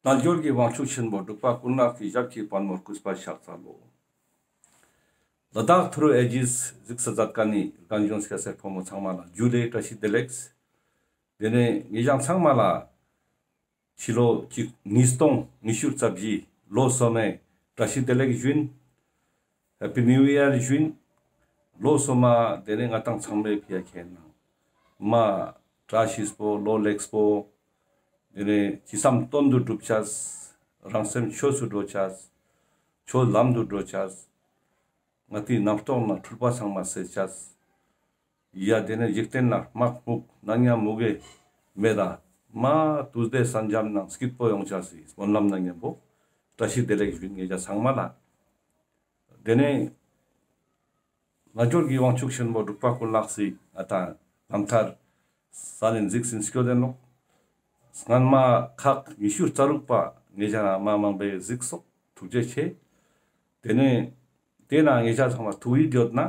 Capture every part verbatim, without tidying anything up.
རྣལ་འབྱོར་གྱི་དབང་ཕྱུག་ཆེན་པོ་འབྲུག་པ་ཀུན་ལེགས་ཀྱི་ཞབས་ཀྱི་པད་མོར་གུས་པས་ཕྱག་འཚལ་ལོ། ལ་དྭགས་ཐུ་རུ་ཨེ་ཇིས་གཟིགས་སུ་མཛད་མཁན་ནི་རྒན་གཞོན་སྐྱ་སེར་ཕོ་མོ་ཚང་མ་ལ་ཇུ་ལེ་བཀྲ་ཤིས་བདེ་ལེགས། དེ་ནས་ངེད་ཅག་ཚང་མ་ལ་ཕྱི་ལོ་གཅིག་ཉིས་སྟོང་ཉི་ཤུ་རྩ་བཞི་ལོ་སོ་མའི་བཀྲ་ཤིས་བདེ་ལེགས་ཞུ་ཡིན། ཧེ་པི་ནིའུ་ཡར་ཞུ་ཡིན། ལོ་སོ་མ་དེ་ནས་ང་དང་ཚང་མའི་ཕི་ཡ་ཁྱེད་ནང་མ་བཀྲ་ཤིས་པོ་ལོ་ལེགས་པོ། དེ་ནས་ཅི་བསམ་དོན་དུ་འགྲུབ་ཅེས། རང་སེམས་ཆོས་སུ་འགྲོ་ཅེས། ཆོས་ལམ་དུ་འགྲོ་ཅེས། ང་ཏིའི་རྣམ་རྟོག་ནང་འཁྲུལ་པ་ཚང་མ་སེལ་ཅེས། ཡ་དེ་ནས་འཇིག་རྟེན་ན་མག་མུག་ནག་ཉམས་མུ་གེ་མེད་ད། མ་དུས་བདེ་ས་འཇམ་ནང་སྐྱིད་པོ་ཡོང་ཅེས་སི་སྨོན་ལམ་ནང་མཉམ་པོ་བཀྲ་ཤིས་བདེ་ལེགས་ཞུ་ཡིན་ངེད་ཅག་ཚང་མ་ལ། དེ་ནས་རྣལ་འབྱོར་གྱི་དབང་ཕྱུག་ཆེན་པོ་འབྲུག་པ་ཀུན་ལེགས་སི་ཨ་ད་རྣམ་ཐར་ས་ལེན་གཟིགས་ཟིན་སྐྱོད་དེ་ནོག། སྔན་མ་ཁག་ཉི་ཤུ་རྩ་དྲུག་པ་ངེད་ཅག་ན་མ་མང་པོའི་གཟིགས་སོག་ཐུགས་རྗེ་ཆེ། དེ་ནས་དེ་ན་ངེད་ཅག་ཚང་མ་ཐུགས་ཡིད་ཡོད་ན།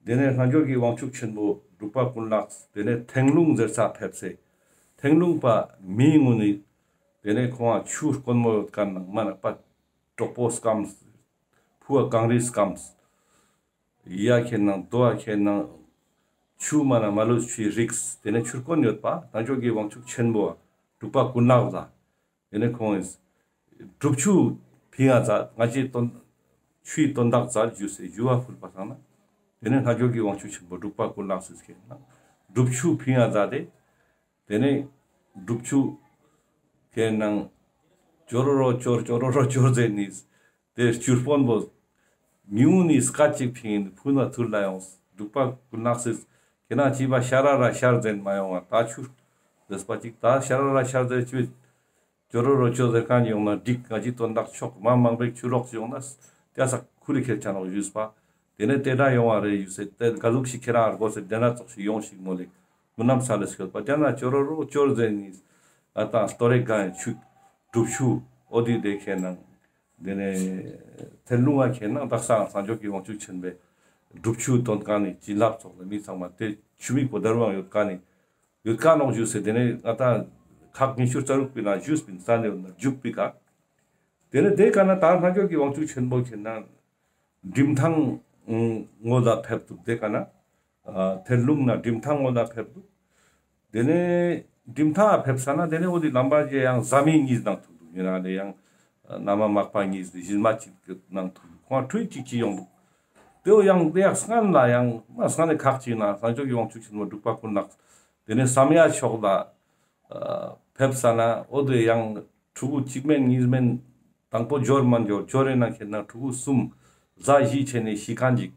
དེ་ནས་རྣལ་འབྱོར་གྱི་དབང་ཕྱུག་ཆེན་པོ་འབྲུག་པ་ཀུན་ལེགས་དེ་ནས་ཐེང་ལུང་ཟེར་ས་ཕེབས་སེ། ཐེང་ལུང་པ་མིའི་ངོ་ནས་དེ་ནས་ཁོང་ང་ཆུ་དཀོན་མོ་ཡོད་མཁན་ནང་མ་ན་པ་གྲོག་པོ་སྐམས། ཕུ་བ་གངས་རི་སྐམས། ཡ་ཁྱེད་ནང་རྡོ་བ་ཁྱེད་ནང་ཆུ་མ་ན་མ་ལུས་ཆུའི་རིགས་དེ་ནས་ཆུ་དཀོན་ཡོད་པ་རྣལ་འབྱོར་གྱི་དབང་ཕྱུག་ཆེན་པོ་འབྲུག་པ་ཀུན་ལེགས་ལ། དེ་ནས་ཁོང་གིས་སྒྲུབ་ཆུ་ཕིང་ང་མཛད། ང་ཅི་དོན་ཆུའི་དོན་དག་མཛད་ཞུས་སེ་ཞུ་བ་ཕུལ་བ་སང་ན། དེ་ནས་རྣལ་འབྱོར་གྱི་དབང་ཕྱུག་ཆེན་པོ་འབྲུག་པ་ཀུན་ལེགས་སི་ཁྱེད་ནང་སྒྲུབ་ཆུ་ཕིང་ང་མཛད་དེ། དེ་ནས་སྒྲུབ་ཆུ་ཁྱེད་ནང་ཅོ་རོ་རོ་ཅོར་ཅོ་རོ་རོ་ཅོར་ཟེར་ནིས་དེ་སྐྱུར་སྤོན་པོ་ཉུང་ནི་སྐད་ཅིག་ཕིང་ཡིན་ཕུ་ན་ཐུར་ལ་ཡོངས། འབྲུག་པ་ཀུན་ལེགས་སི་ཁྱེད་ནང་ཅི་བ་ཤ་ར་ར་ཤར་ཟེར་མ་ཡོང་བ་ད་ཆུ་ཟེར་པ་ཅིག་ད་ཤ་ར་ར་ཤར་ཟེར་ཆུ་ཅོ་རོ་རོ་ཅོ་ཟེར་མཁན་ཡོང་ན་འགྲིག་ང་ཅི་དོན་དག་ཆོག་མ་མང་པོའི་ཆུ་རོགས་ཡོང་ན་ཏེ་ས་ཁུ་རི་ཁེར་ཆ་ནོག་ཞུས་པ། དེ་ནས་དེ་འདྲ་ཡོང་བ་རེད་ཞུས་སེ་དེ་ག་ཟུག་ཞིག་ཁྱེད་རང་དགོས་སེ་དེ་འདྲ་ཙོགས་ཤིག་ཡོང་ཞིག་མོ་ལེ། མུན་ནམ་ས་ལེ་སྐྱོད་པ་དེ་ན་ཅོ་རོ་རོ་ཅོར་ཟེར་ནི་ང་དང་སྟོ་རེ་གང་ཆུ་སྒྲུབ་ཆུ་འོ་དེ་དེ་ཁྱེད་ནང་དེ་ནས་ཐེར་ལུང་ང་ཁྱེད་ནང་དག་ས་རྣལ་འབྱོར་གྱི་དབང་ཕྱུག་ཆེན་པོའི་སྒྲུབ་ཆུ་དོན་གང་ནི་བྱིན་རླབས་ཙོགས་ལ་མི་ཚང་མ་དེ་ཆུ་མིག་པོ་དར་བ་ཡོད་ག་ནི། ཡོད་ཀ་ནོག་ཞུས་སེ་དེ་ནས་ང་ད་ཁག་ཉི་ཤུ་རྩ་དྲུག་པའི་ནང་ཞུས་པིན་ས་ནས་འཇུག་པའི་ཀ། དེ་ནས་དེ་ཀ་ན་ད་རྣལ་འབྱོར་གྱི་དབང་ཕྱུག་ཆེན་པོ་ཁྱེད་ན་འགྲིམ་ཐང་ངོ་ལ་ཕེབས་འདུག་དེ་ཀ་ན་ཐེར་ལུང་ན་འགྲིམ་ཐང་ངོ་ལ་ཕེབས་འདུག་དེ་ནས་འགྲིམ་ཐང་ཕེབས་ས་ན་དེ་ནས་འོ་དེ་ལམ་པ་ཅེ་ཡང་བཟའ་མི་གཉིས་ནང་ཐུག་འདུག་ཡིན་ན་ལས་ཡང་ན་མ་མག་པ་གཉིས་དེ་བཞིན་མ་གཅིག་ནང་ཐུག་འདུག་ཁོང་ཁྲུས་གཅིག་གཅིག་ཡོང་འདུག་དེའོ་ཡང་དེ་ཡང་སྔན་ལ་ཡང་མ་སྔན་ནས་ཁག་ཅིག་ན་རྣལ་འབྱོར་གྱི་དབང་ཕྱུག་ཆེན་མོ་འབྲུག་པ་ཀུན་ལེགས། དེ་ནས་བསམ་ཡས་ཕྱོགས་ལ་ཕེབས་ས་ན་འོ་དེ་ཡང་ཕྲུ་གུ་གཅིག་མན་གཉིས་མན་དང་པོ་འབྱོར་མ་འབྱོར་འབྱོར་རེ་ན་ཁྱེད་ན་ཕྲུ་གུ་གསུམ་བཟའ་བཞི་བྱས་ནས་ཤི་མཁན་ཅིག་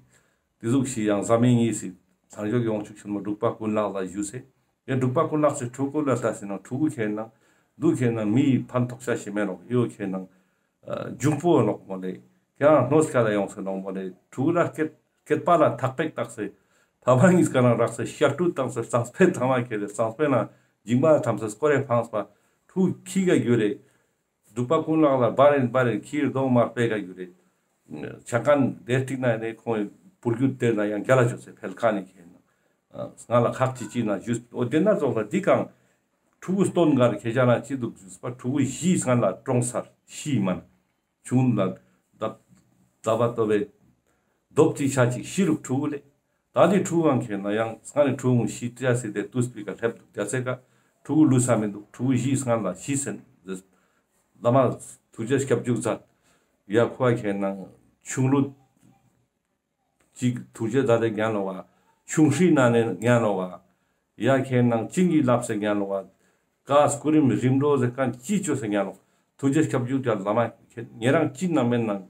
དེ་ཟུག་ཤི་ཡང་བཟའ་མི་གཉིས་སི་རྣལ་འབྱོར་གྱི་དབང་ཕྱུག་ཆེན་མོ་འབྲུག་པ་ཀུན་ལེགས་ལ་ཞུས་སེ། ཡང་འབྲུག་པ་ཀུན་ལེགས་སི་ཕྲུ་གུ་ལ་ལྟ་སེ་ན་ཕྲུ་གུ་ཁྱེད་ན་འདུག་ཁྱེད་ན་མི་ཕན་ཐོགས་ཤ་ཞིག་མེད་ནོག་ཡོ་ཁྱེད་ན་འབྱུང་པོ་ནོག་མོ་ལེ། ཁྱེད་རང་སྣོད་ཀ་ལ་ཡོང་སེ་ནོག་མོ་ལེ། ཕྲུ་གུ་ལ་སྐེད་སྐེད་པ་ལ་ཐག་པས་བཏགས་སེ་ཕ་མ་གཉིས་ཀ་རང་རག་སེ་ཤ་སྤྲུལ་བཏང་སེ་གཙང་སྤེ་ཐང་ལ་ཁྱེར་རེ་གཙང་སྤེ་ན་འཇིགས་མ་ཐམས་སེ་སྐོར་རེ་འཕངས་པ་ཕྲུ་གུ་ཁྱི་ག་རྒྱུ་རེ། འབྲུག་པ་ཀུན་ལེགས་ལ་བར་རིན་བར་རིན་ཁྱིའི་གདོང་དམར་པོའི་ཀ་རྒྱུ་རེ། ཆ་མཁན་དེ་སྟིང་ན་ནས་ཁོང་བུ་རྒྱུད་དེ་ན་ཡང་རྒྱ་ལ་བཅོས་སེ་འཕེལ་མཁན་ནི་ཁྱེད་ན། ང་ལ་ཁག་ཅིག་ཅིག་ན་ཞུས་འོ་དེ་ན་ཙོགས་ལ་འདི་གང་། ཕྲུ་གུ་སྟོན་གར་ཁྱེད་ཅག་ན་ཅི་འདུག་ཞུས་པ་ཕྲུ་གུ་བཞི་སྔན་ལ་གྲོངས་ཚར་ཤི་མན། ཆུང་ལ་ལྡབ་ལྡབ་པ་ཏོ་བའི་རྡོབ་ཅིག་ཆ་ཅིག་ཤི་རུག་ཕྲུ་གུ་ལེ། ད་འདི་ཕྲུ་གུའང་ཁྱེད་ན་ཡང་སྔ་ནས་ཕྲུ་གུ་ཤི་ཏྲ་སི་དེ་ཏུས་པི་ཀ་སླེབས་འདུག་རྒྱ་ཚེ་ཀ་ཕྲུ་གུ་ལུས་ས་མི་འདུག་ཕྲུ་གུ་བཞི་སྔ་ལ་ཤི་ཟེར་བླ་མ་ཐུགས་རྗེ་སྐྱབས་འཇུག་མཛད། ཡ་ཁོ་ཁྱེད་ན་ཆུང་ལུས་ཅིག་ཐུགས་རྗེ་མཛད་དེ་ཉན་ལོ་བ། ཆུང་ཧྲི་ན་ནས་ཉན་ལོ་བ། ཡ་ཁྱེད་ནང་བྱིན་གྱིས་བརླབས་སེ་ཉན་ལོ་བ། ཀ་སྐུ་རིམ་རིམ་གྲོ་ཟེར་མཁན་ཅི་བཅོས་སེ་ཉན་ལོ། ཐུགས་རྗེ་སྐྱབས་འཇུག་ཀྱང་བླ་མ་ཁྱེད་ཉེ་རང་ཅི་ན་མེད་ནང་།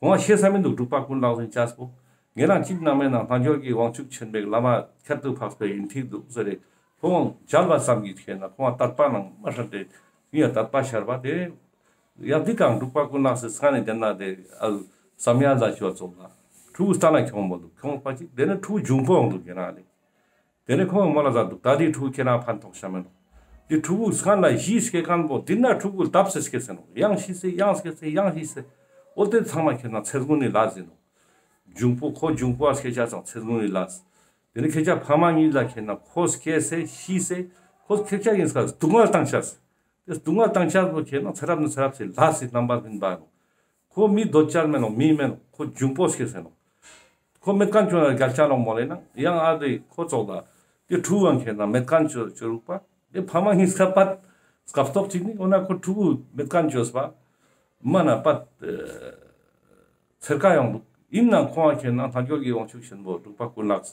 ཁོང་ཤེས་ས་མི་འདུག་འབྲུག་པ་ཀུན་ལེགས་ཟེར་ཅེས་པོ། ཉེ་རང་ཅི་ན་མེད་ནང་རྣལ་འབྱོར་གྱི་དབང་ཕྱུག་ཆེན་པོའི་བླ་མ་ཁྱད་དུ་འཕགས་པའི་ཡིན་ཐིག་འདུག་ཟེར་རེ། ཁོང་མཇལ་བ་ཙམ་གྱིས་ཁྱེད་ན་ཁོང་དད་པ་ནང་མ་ཧྲ་སྟེ། ཡ་དད་པ་ཤར་བ་དེ། ཡ་འདི་གང་འབྲུག་པ་ཀུན་ལེགས་སེ་སྔ་ནས་དེ་ན་དེ་ཨ་བསམ་ཡ་ཟ་ཆོ་ཙོགས་ལ། ཕྲུ་གུ་ལྟ་ན་ཁྱོང་མོ་འདུག་ཁྱོང་པ་ཅིག་དེ་ནས་ཕྲུ་གུ་འབྱུང་པོ་འོང་འདུག་ཁྱེད་ན་ལེ། དེ་ནས་ཁོང་མོ་ལ་ཟ་འདུག་ད་འདི་ཕྲུ་གུ་ཁྱེད་རང་ཕན་ཐོགས་ཤ་མེད་ནོག་འདི་ཕྲུ་གུ་སྔ་ལ་བཞི་སྐྱེ་མཁན་པོ་འདི་ན་ཕྲུ་གུ་ལྡབ་སེ་སྐྱེ་སེ་ནོག་ཡང་ཤི་སེ་ཡང་སྐྱེ་སེ་ཡང་ཤི་སེ། འོ་དེ་ཚང་མ་ཁྱེད་ན་ཚེ་སྔོན་ནི་ལ་ཟིན་ནོག་འབྱུང་པོ་ཁོ་འབྱུང་པོ་ཨ་སྐྱེ་ཆ་ཚང་ཚེ་སྔོན་ནི་ལ་ཟིན། དེ་ནས་ཁྱེད་ཅག་ཕ་མ་གཉིས་ལ་ཁྱེད་ན་ཁོ་སྐྱེ་སེ་ཤི་སེ་ཁོ་ཁྱེད་ཅག་ཡིན་སྐབས་སྡུག་བསྔལ་བཏང་ཤ་ཟིན། དེ་ལྟུང་བ་བཏང་ཆ་པོ་ཁྱེད་ན་ཚེ་རབས་ནས་ཚེ་རབས་སི་ལས་སི་རྣམ་པ་སྨིན་པ་ནོག། ཁོ་མི་འདོད་ཆ་མེན་ནོག། མི་མེན་ནོག། ཁོ་འབྱུང་པོ་སྐྱེ་ཟེར་ནོག། ཁོ་མེད་མཁན་ཆོ་ན་རྒྱལ་ཆ་ལོང་མོ་ལེ་ན་ཡང་ཨ་དེ་ཁོ་ཙོགས་ལ་དེ་ཕྲུ་གུའང་ཁྱེད་ན་མེད་མཁན་ཆོ་ཆོ་རུག་པ། དེ་ཕ་མ་གཉིས་ཀ་པད་སྐབས་ཐོག་ཅིག་ནི་འོ་ན་ཁོ་ཕྲུ་གུ་མེད་མཁན་ཆོས་པ། མ་ན་པད་ཚེར་ཀ་ཡོང་འདུག། ཡིན་ན་ཁོང་ཁྱེད་ན་རྣལ་འབྱོར་གྱི་དབང་ཕྱུག་ཆེན་པོ་འབྲུག་པ་ཀུན་ལེགས་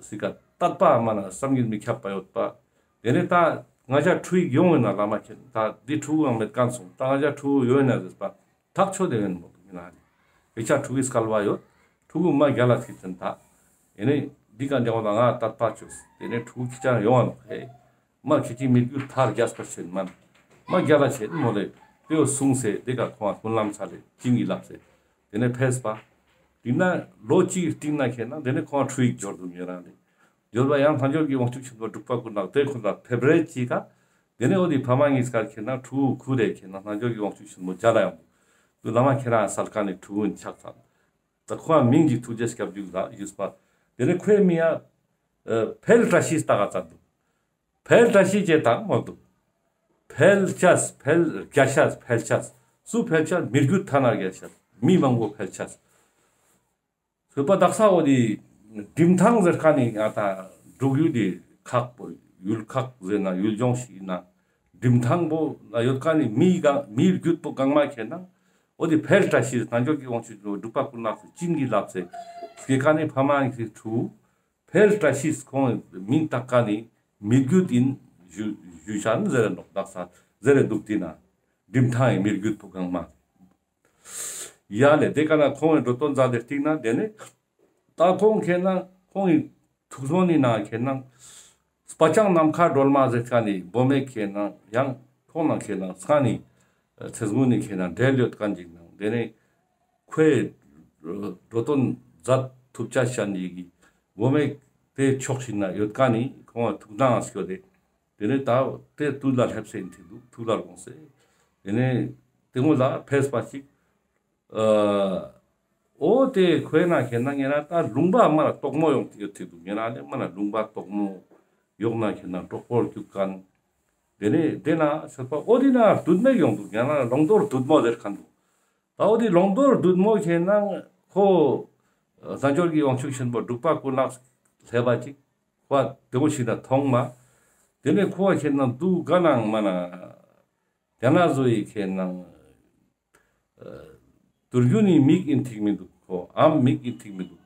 སི་ཀ་དད་པ་མ་ན་བསམ་གྱིས་མི་ཁྱབ་པ་ཡོད་པ། དེ་ནས་ད་ང་ཅག་ཕྲུ་གུ་ཡོང་ཡིན་ན་བླ་མ་ཁྱེད་ད་འདི་ཕྲུ་གུའང་མེད་མཁན་སོང་། ད་ང་ཅག་ཕྲུ་གུ་ཡོད་ན་ཟེར་པ་ཐག་ཆོད་དེ་ཡོད་མོད་ཡིན་ན་ནི་སྐད་ཆ་ཕྲུ་གུའི་སྐལ་བ་ཡོད། ཕྲུ་གུ་མ་རྒྱལ་ལ་ཐིག་ཅན་ད་ཡིན་ནི་འདི་ཀ་འདྲ་བོ་ལ་ང་དད་པ་ཆོས་དེ་ནས་ཕྲུ་གུ་ཁྱེད་ཅག་ཡོང་བ་ནོག་ཧེ། མ་ཁྱེད་ཀྱི་མི་རྒྱུད་མཐར་རྒྱས་པར་བྱེད་མ་ན། མ་རྒྱལ་ལ་བྱེད་མོ་ལེ། དེ་བོ་གསུངས་སེ་དེ་ཀ་ཁོང་ཀུན་ལམ་ཚ་ལེ་བྱིན་གྱིས་བརླབས་སེ། དེ་ནས་ཕེབས་པ། དེ་ན་ལོ་གཅིག་གི་སྟིང་ན་ཁྱེད་ན་དེ་ནས་ཁོང་ཕྲུ་གུ་འབྱོར་འདུག་ཉེ་རང་ལེ། འབྱོར་བ་ཡང་རྣལ་འབྱོར་གྱི་དབང་ཕྱུག་ཆེན་པོ་འབྲུག་པ་ཀུན་ལེགས་དེ་ཁོ་ལ་ཕེབས་རེ་གཅིག་ག། དེ་ནས་འོ་དེ་ཕ་མ་གཉིས་ཀར་ཁྱེད་ན་ཕྲུ་གུ་ཁུ་རེ་ཁྱེད་ན་རྣལ་འབྱོར་གྱི་དབང་ཕྱུག་ཆེན་པོ་མཇལ་ལ་ཡོང་འདུག། དེ་བླ་མ་ཁྱེད་རང་སལ་ཀ་ནས་ཕྲུ་གུ་ཆགས་ཚར། ད་ཁོ་མིང་གི་ཐུགས་རྗེ་སྐྱབས་འཇུག་ལ་ཞུས་པ། དེ་ནས་ཁོའི་མི་ཡ་འཕེལ་བཀྲ་ཤིས་ལྟ་ག་ཙམ་འདུག། འཕེལ་བཀྲ་ཤིས་ཅེས་དང་མོ་འདུག། འཕེལ་ཆས་འཕེལ་རྒྱ་ཆས་འཕེལ་ཆས། སུ་འཕེལ་ཆས། མི་རྒྱུད་ཐ་ན་རྒྱ་ཆས། མི་མང་པོ་འཕེལ་ཆས། སོས་པ་དག་ས་འོ་དེ་འགྲིམ་ཐང་ཟེར་ཁན་ནི་ང་ད་འབྲུག་ཡུལ་དེ་ཁག་པོ་ཡུལ་ཁག་ཟེར་ན་ཡུལ་ལྗོངས་ཤིག་ཡིན་ན་འགྲིམ་ཐང་པོ་ལ་ཡོད་ཁན་ནི་མི་གང་མི་རྒྱུད་པོ་གང་མ་ཁྱེད་ན་འོ་དེ་འཕེལ་བཀྲ་ཤིས་རྣལ་འབྱོར་གྱི་དབང་ཕྱུག་འབྲུག་པ་ཀུན་ལེགས་སུ་བྱིན་གྱིས་བརླབས་སེ་སྐྱེ་ཁན་ནི་ཕ་མ་ཡིན་སྲིད་ཕྲུ་གུ་འཕེལ་བཀྲ་ཤིས་ཁོང་མིང་བཏགས་ཁན་ནི་མི་རྒྱུད་ཡིན་ཞུ་ཞུ་ཤན་ཟེར་རེ་ནོག། དག་ས་ཟེར་རེ་འདུག། དེ་ན་འགྲིམ་ཐང་ཡི་མི་རྒྱུད་པོ་གང་མ། ཡ་ལེ་དེ་ཀ་ན་ཁོང་གི་འགྲོ་དོན་མཛད་དེ་སྟིང་ན་དེ་ནས་ད་ཁོང་ཁྱེད་ན་ཁོང་གི་ཐུགས་སྨོན་ནི་ན་ཁྱེད་ན་སྤ་རྐྱང་ནམ་མཁའ་སྒྲོལ་མ་ཟེར་ཁན་ནི་བོ་མེ་ཁྱེད་ན་ཡང་ཁོང་ན་ཁྱེད་ན་ས་ནི་ཚེ་སྔོན་ནི་ཁྱེད་ན་འབྲེལ་ཡོད་ཁན་ཅིག་ན་དེ་ནས་ཁོའི་འགྲོ་དོན་མཛད་ཐུབ་ཆ་ཤན་ཅིག་གི་བོ་མེ་དེ་ཕྱོགས་ཤིག་ན་ཡོད་ཁན་ནི་ཁོང་ཐུགས་སྣང་སྐྱོ་དེ། དེ་ནས་ད་དེ་དུས་ལ་སླེབས་སེ་ཡིན་ཐིག་འདུག། ཐུགས་ལ་དགོངས་སེ། དེ་ནས་དེ་སྔོན་ལ་ཕེབས་པ་ཅིག། ཨ་འོ་དེ་ཁོའི་ན་ཁྱེད་ན་ངེད་ན་ད་ལུང་པ་མ་ན་དོག་མོ་ཡོང་ཐིག་ཡོད་ཐིག་འདུག། ངེད་ན་ལེ་མ་ན་ལུང་པ་དོག་མོ་ཡོག་ན་ཁྱེད་ན་གྲོག་པོར་རྒྱུག་ཁན། དེ་ནས་དེ་ན་ཆོད་པ་འོ་དེ་ན་བདུད་མོ་ཡོང་འདུག། ངེད་ན་ལོང་རྡོར་བདུད་མོ་ཟེར་ཁན་འདུག། ད་འོ་དེ་ལོང་རྡོར་བདུད་མོ་ཁྱེད་ན་ཁོ་རྣལ་འབྱོར་གྱི་དབང་ཕྱུག་ཆེན་པོ་འབྲུག་པ་ཀུན་ལེགས་སླེབས་པ་ཅིག་ཁོ་དེ་མོ་ཞིག་ན་མཐོང་མ། དེ་ནས་ཁོ་ཁྱེད་ན་འདུག་ག་ནང་མ་ན་རྒྱ་ན་བཟོ་ཡི་ཁྱེད་ན་དུར་རྒྱུན་ནི་མིག་ཡིན་ཐིག་མི་འདུག། ཁོ་ཨམ་མིག་ཡིན་ཐིག་མི་འདུག།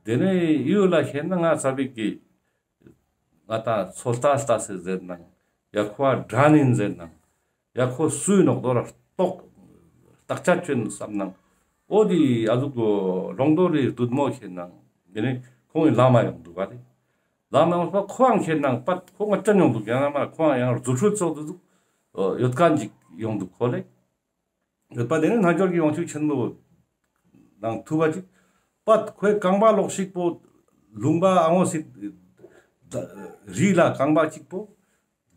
དེ་ནས་ཡུལ་ལ་ཁྱེད་ན་ང་ས་བིག་གི་ང་ད་ཚོ་ལྟ་ལྟ་སེ་ཟེར་ནང་ཡ་ཁོ་དྲན་ཡིན་ཟེར་ནང་ཡ་ཁོ་སུའི་ནོག་དོ་ར་རྟོག་བརྟག་དཔྱད་བཅོས་བསམ་ནང་འོ་དེ་ཨ་ཟུག་ལོང་རྡོར་རི་བདུད་མོ་ཁྱེད་ནང་དེ་ནས་ཁོང་གི་ལམ་མ་ཡོང་འདུག་ག་ལེ། ལམ་མ་ཡོང་པ་ཁོའང་ཁྱེད་ནང་པད་ཁོ་ང་ཅན་ཡོང་འདུག། ཡང་ན་མ་ཁོའང་ཡང་རྫུ་འཕྲུལ་ཚོགས་འདུག་ཡོད་ཁན་ཅིག་ཡོང་འདུག་ཁོ་ལེ། ཡོད་པ་དེ་ནས་རྣལ་འབྱོར་གྱི་དབང་ཕྱུག་ཆེན་པོ་ནང་ཐུག་པ་ཅིག། པད་ཁོའི་རྐང་པ་ལོག་ཞིག་པོ་ལུང་པ་ཨ་ངོ་ཞིག་རི་ལ་རྐང་པ་ཅིག་པོ།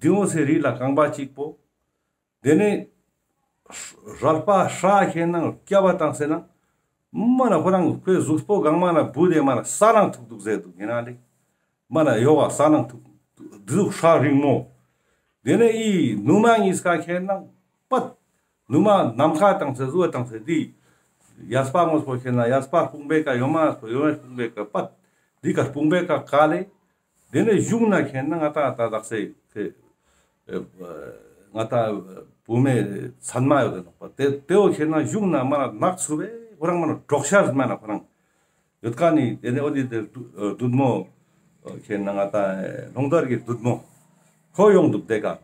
དེ་འོ་སེ་རི་ལ་རྐང་པ་གཅིག་པོ། དེ་ནས་རལ་པ་ཧྲ་ཁྱེད་ནང་སྐྱ་བ་བཏང་སེ་ན། མ་ན་ཁོ་རང་ཁོའི་གཟུགས་པོ་གང་མ་ན་བུ་དེ་མ་ན་ས་ནང་ཐུག་འདུག་ཟེར་འདུག་ཡིན་ན་ལེ། མ་ན་ཡོ་བ་ས་ནང་ཐུག་འདུག་ཧྲ་རིང་མོ། དེ་ནས་ཨི་ནུ་མ་གཉིས་ཀ་ཁྱེད་ནང་པད། ནུ་མ་ནམ་མཁའ་བཏང་སེ་གཟུ་བ་བཏང་སེ་དེ། ཡས་པ་ངོས་པོ་ཁྱེད་ན་ཡས་པ་དཔུང་པའི་ཀ་ཡོ་མ་ངོས་པོ་ཡོ་མའི་དཔུང་པའི་ཀ་པད། དེ་ཀ་དཔུང་པའི་ཀ་ཀ་ལེ། དེ་ནས་གཞུང་ན་ཁྱེད་ན་ང་ཏང་ད་དག་སེ་ཁེ་ང་ཏང་བུ་མེ་ཚན་མ་ཡོད་དེ་ནོག་པ། དེ་དེ་བོ་ཁྱེད་ན་གཞུང་ན་མ་ན་ནག་ཚུ་བེ་ཁོ་རང་མ་ན་འབྲོག་ཤ་མ་ན་ཁོ་རང་ཡོད་ཀ་ནི་དེ་ནས་འོ་དེ་དེ་བདུད་མོ་ཁྱེད་ན་ང་ཏང་ལོང་དར་གྱི་བདུད་མོ་ཁོ་ཡོང་འདུག། དེ་ཀ་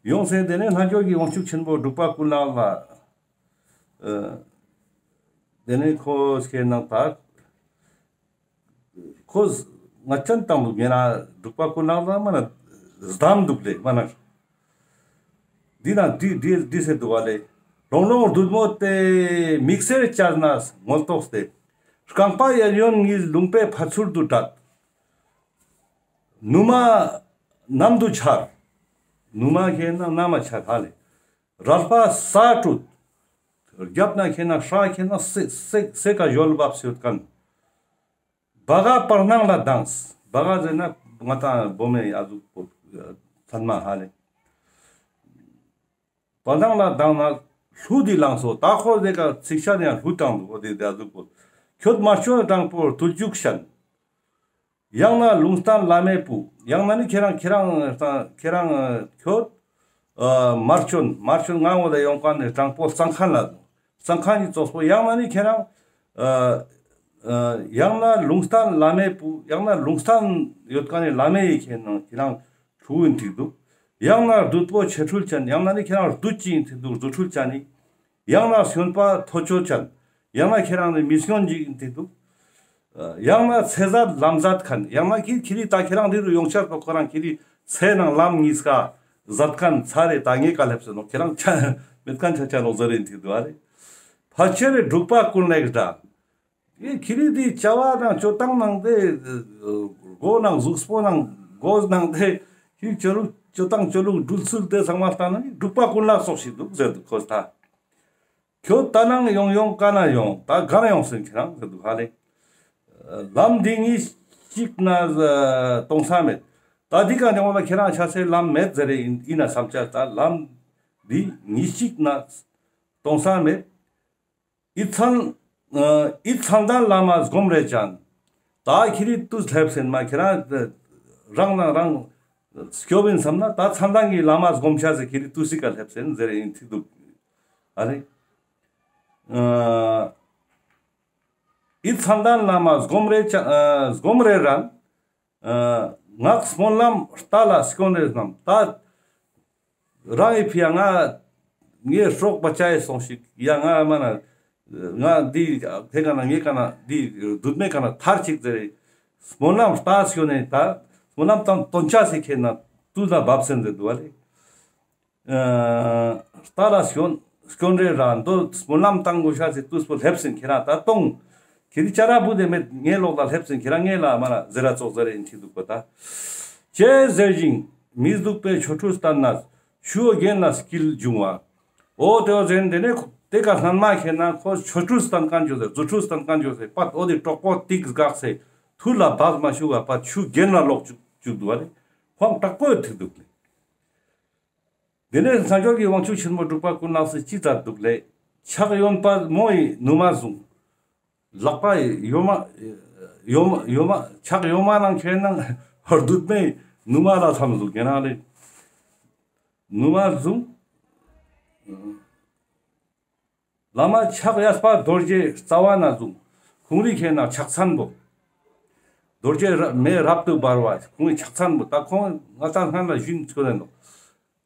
ཡོང་སེ་དེ་ནས་རྣལ་འབྱོར་གྱི་དབང་ཕྱུག་ཆེན་པོ་འབྲུག་པ་ཀུན་ལེགས་ལ་དེ་ནས་ཁོ་ཁྱེད་ན་ད་ཁོ་ང་ཅན་བཏང་འདུག་ཡིན་ན་འབྲུག་པ་ཀུན་ལེགས་ལ་མ་ན་སྡམ་འདུག་ལེ་མ་ན། འདི་ན་འདི་འདི་འདི་ཟེར་འདུག་བ་ལེ། ལོང་ལོང་བདུད་མོ་དེ་མིག་སེར་བཅད་ནས་ངོ་ལྟོགས་ཏེ། རྐང་པ་གཡས་གཡོན་གཉིས་ལུང་པའི་ཕར་ཚུར་དུ་བྲད། ནུ་མ་གནམ་དུ་འཕྱར། ནུ་མ་ཁྱེད་ན་གནམ་མ་འཕྱར་ཧ་ལེ། རལ་པ་ས་དྲུད། རྒྱབ་ན་ཁྱེད་ན་ཧྲ་ཁྱེད་ན་སེ་སེ་སེ་ཀ་ཡོལ་བབས་ཡོད་ཀན། སྦ་ག་བར་སྣང་ལ་ལྡངས། སྦ་ག་ཟེར་ན་ང་ཏང་བོ་མེ་ཨ་ཟུག་པོ་ཚན་མ་ཧ་ལེ། པ་དང་ལ་དང་ན་ལྷུ་དི་ལང་སོ། ད་ཁོ་དེ་ཀ་ཚིག་ཤ་ནི་ཡང་ལྷུ་དང་འདུག་འོ་དེ་དེ་ཨ་ཟུག་པོ། ཁྱོད་དམར་སྐྱོན་དྲང་པོར་དུར་འཇུག་ཤན། ཡང་ན་ལུང་བསྟན་བླ་མའི་བུ། ཡང་ན་ནི་ཁྱེད་རང་ཁྱེད་རང་ཁྱེད་རང་ཁྱོད་ཨ་དམར་སྐྱོན་དམར་སྐྱོན་ང་འོ་ལ་ཡོང་མཁན་ནི་དྲང་པོ་གཙང་ཁང་ལ་གཙང་ཁང་གི་ཙོགས་པོ། ཡང་ན་ནི་ཁྱེད་རང་ཨ་ཨ་ཡང་ན་ལུང་བསྟན་བླ་མའི་བུ། ཡང་ན་ལུང་བསྟན་ཡོད་མཁན་ནི་བླ་མའི་ཡི་ཁྱེད་རང་ཁྱེད་རང་ཕྲུ་གུ་ཡིན་ཐིག་འདུག་ཡང་ན་བདུད་པོ་ཆོ་འཕྲུལ་ཅན། ཡང་ན་ནི་ཁྱེད་རང་བདུད་ཅིག་ཡིན་ཐིག་འདུག་རྫུ་འཕྲུལ་ཅན་ནི། ཡང་ན་སྨྱོན་པ་ཐོ་ཅོ་ཅན། ཡང་ན་ཁྱེད་རང་ནི་མི་སྨྱོན་ཅིག་ཡིན་ཐིག་འདུག་ཡང་ན་ཚེ་ཟད་ལམ་ཟད་མཁན། ཡང་ན་ཁྱེད་ཁྱེད་རི་ད་ཁྱེད་རང་འདི་རུ་ཡོང་ཆ་པོ་ཁོ་རང་ཁྱེད་རི་ཚེ་ནང་ལམ་གཉིས་ཀ་ཟད་མཁན་ཚ་རེ་ད་ངེ་ཀ་སླེབས་སེ་ནོག་ཁྱེད་རང་ཆ་མེད་མཁན་ཆ་ཆ་ནོག་ཟེར་ཡིན་ཐིག་འདུག་ཨ་རེ། ཕལ་ཆེར་འབྲུག་པ་ཀུན་ལེགས་འདྲ། ཨེ་ཁྱེད་རི་དེ་བྱ་བ་དང་སྤྱོད་སྟངས་ནང་དེ་མགོ་ནང་གཟུགས་པོ་ནང་མགོ་ནང་དེ་ཁྱེད་ཆོ་ལུགས་སྤྱོད་སྟངས་ཆོ་ལུགས་འགྲུལ་ཚུལ་དེ་ཚང་མ་ལྟ་ན་འབྲུག་པ་ཀུན་ལེགས་ཙོགས་ཤིག་འདུག་ཟེར་འདུག་ཁོ་ད། ཁྱོད་ད་ནང་ཡོང་ཡོང་ག་ན་ཡོང་ད་ག་ན་ཡོང་སེམས་ཁྱེད་རང་ཟེར་འདུག་ཧ་ལེ། ལམ་འདི་གཉིས་གཅིག་ན་གཏོང་ས་མེད། ད་འདི་ག་ནས་འོང་ལ་ཁྱེད་རང་ཆ་སེ་ལམ་མེད་ཟེར་རེ་ཡིན་ཡིན་ན་བསམ་ཆ། ད་ལམ་འདི་གཉིས་གཅིག་ན་གཏོང་ས་མེད། ཨི་ཚན་ཨི་ཚན་དང་བླ་མ་སྒོམ་རེ་ཅན། ད་ཁྱེད་རི་དུས་སླེབས་སེན་མ་ཁྱེད་རང་རང་ན་རང་སྐྱོབ་ཡིན་བསམ་ན་ད་ཚན་དང་གི་བླ་མ་སྒོམ་ཆ་ཟེར་ཁྱེད་རི་དུས་སི་ཀ་སླེབས་སེན་ཟེར་ཡིན་ཐིག་འདུག་ཨ་རེ། ཨི་ཚན་དང་བླ་མ་སྒོམ་རེ་ཅན་སྒོམ་རེ་རན། ངག་སྨོན་ལམ་རྟ་ལ་སྐྱོན་རེ་རྣམས། ད་རང་ཡི་ཕི་ཡ་ང་ངའི་སྲོག་པ་ཅའི་སོང་ཞིག་ཡ་ང་མ་ན་ང་འདི་ཐེ་ག་ན་ངའི་ག་ན་འདི་བདུད་མེ་ག་ན་ཐར་ཅིག་ཟེར་རེ། སྨོན་ལམ་རྟ་སྐྱོན་ནས་ད་སྨོན་ལམ་དང་དོན་ཆ་ཞིག་ཁེ་ན་དུས་ལ་བབ་སེན་ཟེར་འདུག་བ་ལེ། ཨ་རྟ་ལ་སྐྱོན་སྐྱོན་རེ་ར་འདོད་སྨོན་ལམ་བཏང་དགོས་ཤ་ཟེར་དུས་པོ་སླེབས་སེན་ཁྱེད་རང་ད་གཏོང་། ཁྱེད་རི་ཅ་ར་བུ་དེ་མེད་ངའི་ལོག་ལ་སླེབས་སེན་ཁྱེད་རང་ངའི་ལ་མ་ན་ཟེར་ར་ཙོག་ཟེར་རེ་ཡིན་ཁྱེད་འདུག་པ་ད། ཅེས་ཟེར་ཞིང་མི་སྡུག་པའི་ཆོ་འཕྲུལ་བསྟན་ནས་ཆུ་བོ་རྒྱན་ལ་སྐྱིལ་བྱུང་བ། འོ་དེ་བོ་ཟེར་དེ་ནས་དེ་ཀ་སྣན་མ་ཁྱེད་ན་ཁོ་ཆོ་འཕྲུལ་བསྟན་མཁན་བྱོས་ཟེར་རྫུ་འཕྲུལ་བསྟན་མཁན་བྱོས་ཟེར་པད་འོ་དེ་གྲོགས་པོ་ཏིག་འགག་སེ་ཐུར་ལ་བབས་མ་བཅུག་ག་པད་ཆུ་རྒྱན་ལ་ལོག་བཅུག་བཅུག་འདུག་བ་ལེ། ཁོང་དྲག་པོ་ཡོད་ཐིག་འདུག་ལེ། དེ་ནས་རྣལ་འབྱོར་གྱི་དབང་ཕྱུག་ཆེན་པོ་འབྲུག་པ་ཀུན་ལེགས་སི་ཅི་ཙར་འདུག་ལེ། ཕྱག་གཡོན་པ་མོ་ཡི་ནུ་མ་བཟུང་། ལག་པ་ཡི་ཡོ་མ་ཡོ་མ་ཡོ་མ་ཕྱག་ཡོ་མ་ནང་ཁྱེར་ནང་བདུད་མེ་ནུ་མ་ལ་འཐམས་འདུག་ཁྱེར་ནང་ལེ། ནུ་མ་བཟུང་། བླ་མ་ཕྱག་གཡས་པ་རྡོ་རྗེ་རྩ་བ་ན་བཟུང་། ཁོང་རི་ཁྱེར་ན་ཕྱག་མཚན་པོ། རྡོ་རྗེ་ར་མེ་རབ་ཏུ་འབར་བ་ཁོང་གི་ཕྱག་མཚན་པོ་ད་ཁོང་ང་ད་སྔན་ལ་ཞུན་ཆོད་ནོག་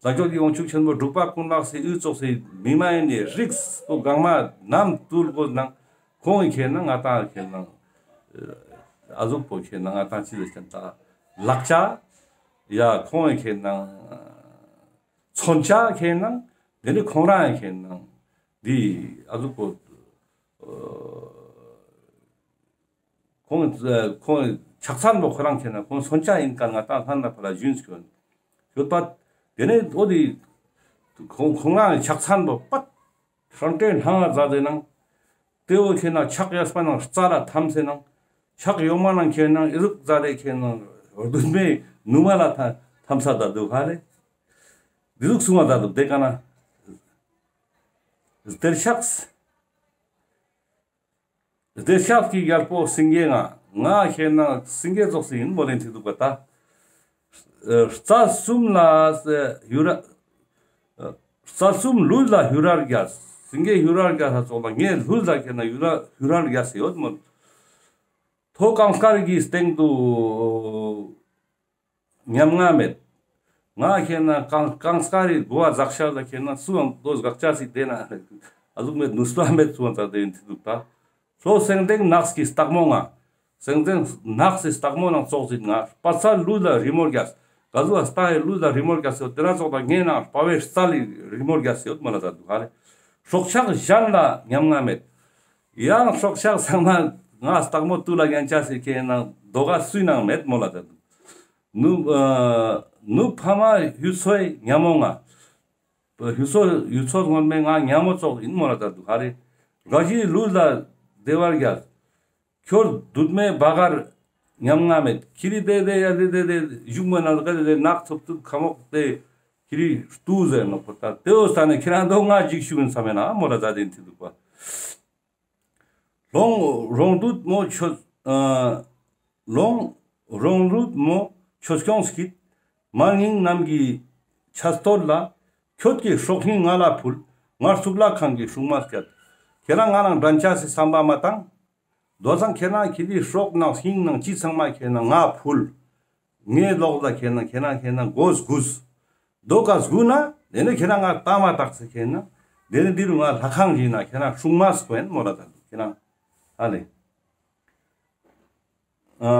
རྣལ་འབྱོར་གྱི་དབང་ཕྱུག་ཆེན་པོ་འབྲུག་པ་ཀུན་ལེགས་སི་ཡུལ་ཙོགས་སི་མི་མ་ཡིན་ནི་རིགས་པོ་གང་མ་ནམ་ཏུལ་གོ་ནང་ཁོང་གི་ཁྱེར་ན་ང་ད་ཁྱེར་ན་ཨ་ཟུག་པོ་ཁྱེར་ན་ང་ད་ཅི་ལ་ཁྱེར་ད་ལག་ཆ་ཡ་ཁོང་གི་ཁྱེར་ན་མཚོན་ཆ་ཁྱེར་ན་དེ་ནི་ཁོང་རང་ཁྱེར་ན་འདི་ཨ་ཟུག་པོ། ཁོང་ཁོང་ཕྱག་མཚན་པོ་ཁོ་རང་ཁྱེར་ན་ཁོང་མཚོན་ཆ་ཡིན་ཀ་ང་ད་སྔན་ལ་ཕར་ལ་ཞུན་སྐྱོན་ཡོད་པ། དེ་ནས་འོ་དེ་ཁོང་ཁོང་རང་ཕྱག་མཚན་པོ་པད་ཧྲང་ཏེ་ལྷང་ང་མཛད་དེ་ནང་དེ་བོ་ཁྱེར་ན་ཕྱག་གཡས་པ་ནང་རྩ་ལ་འཐམས་སེ་ནང་ཕྱག་གཡོན་མ་ནང་ཁྱེར་ན་ཨི་ཟུག་མཛད་དེ་ཁྱེར་ན་བདུད་མེ་ནུ་མ་ལ་འཐམས་ས་ད་འདུག་ཧ་ལེ། འདི་ཟུག་གསུང་བ་ད་འདུག་དེ་ཀ་ན་སྡེར་ཕྱག་སྡེར་ཕྱག་གི་རྒྱལ་པོ་སེང་གེ་ང་ང་ཁྱེར་ན་སེང་གེ་ཙོགས་སི་ཡིན་མོ་ལེན་ཐིག་འདུག་པ་ད། རྩ་གསུམ་ལ་ཡུ་ར་རྩ་གསུམ་ལུས་ལ་ཧུ་རལ་རྒྱས། སེང་གེ་ཧུ་རལ་རྒྱས་ས་ཙོགས་ལ་ངའི་ལུས་ལ་ཁྱེར་ན་ཡུ་ར་ཧུ་རལ་རྒྱས་སེ་ཡོད་མོ། ཐོ་གང་དཀར་གྱི་སྟེང་དུ། ཉམ་ང་མེད། ང་ཁྱེར་ན་གང་གང་སྐ་རི་གོ་བ་ཟག་ཤ་ལ་ཁྱེར་ན་སུའང་དོ་སྒག་ཅག་སི་དེ་ན་ཨ་ཟུག་མེད་ནུས་པ་མེད་སུའང་ད་དེ་ཡིན་ཐི་འདུག་ད། ལྷོ་སེང་ལྡེང་ནགས་ཀྱི་སྟག་མོ་ང་། སེང་ལྡེང་ནགས་སི་སྟག་མོ་ནང་ཙོགས་ཟིན་ང་། དཔའ་རྩལ་ལུས་ལ་རི་མོ་རྒྱས། ག་ཟུག་སྟག་ཡི་ལུས་ལ་རི་མོ་རྒྱས་སེ་དེ་ན་ཙོགས་ད་ངའི་ནང་དཔའ་བའི་རྩལ་ལི་རི་མོ་རྒྱས་སེ་ཡོད་མ་ལ་ད་འདུག་ཧ་རེ། སྲོག་ཆགས་གཞན་ལ་ཉམ་ང་མེད། ཡང་སྲོག་ཆགས་ཚང་མ་ང་སྟག་མོ་ཏུ་ལ་ཉན་ཅག་སི་ཁྱེར་ན་དོ་ག་སུའི་ནང་མེད་མོ་ལ་ད་འདུག་ནུབ་ཨ་ནུབ་ཕ་མ་ཡུལ་ཚོའི་ཉ་མོ་ང་། ཡུལ་ཚོ་ཡུལ་ཚོ་སྔོན་མའི་ང་ཉ་མོ་ཙོགས་ཡིན་མོ་ལ་ད་འདུག་ཧ་རེ། དགའ་བཞིའི་ལུས་ལ་བདེ་བར་རྒྱས། ཁྱོད་བདུད་མེད་བ་གར་ཉམ་ང་མེད། ཁྱི་རི་དེ་དེ་ཡ་དེ་དེ་དེ་བཞུགས་མ་ན་ག་དེ་དེ་ནགས་ཚོབ་ཚུབ་ཁ་མོག་དེ་ ཁྱེ་རི་ཏུ་ཟེར་ནོག་པོ་ཏ་ཏེའོ་ས་ནེ་ཁྱེ་རང་དོ་ང་ཇིག་ཤུགས་ཡིན་ས་མེད་ན་མོ་ར་ཛ་དེ་ཡིན་ཏེ་འདུག་པ། ལོང་རོང་རྡུད་མོ་ཆོས་ཨ་ལོང་རོང་རྡུད་མོ་ཆོས་སྐྱོང་སྐྱིད། མ་ངིང་རྣམས་ཀྱི་ཆ་སྟོད་ལ། ཁྱོད་ཀྱི་སྲོག་སྙིང་ང་ལ་ཕུལ། ངར་གཙུག་ལག་ཁང་གི་སྲུང་མ་སྐྱོད། ཁྱེ་རང་ང་ནང་འགྲན་ཆ་སི་བསམ་པ་མ་བཏང་། དོ་སང་ཁྱེ་རང་ཁྱེ་རི་སྲོག་ནང་སྙིང་ནང་ཅི་ཚང་མ་ཁྱེ་རང་ང་ཕུལ། ངའི་ལོག་ལ་ཁྱེ་རང་ཁྱེ་རང་ཁྱེ་རང་མགོ་སྒུར། དོ་ཀ་སྒུར་ན་དེ་ནེ་ཁྱེ་རང་ང་ལྟ་མ་ཐག་ཚེ་ཁྱེ་རང་དེ་ནེ་འདི་རུ་ང་ལྷ་ཁང་ཞིག་ན་ཁྱེ་རང་སྲུང་མ་སྐོ་ཡིན་མོ་ལ་ད་ཁྱེ་རང་ཨ་ལེ། ཨ་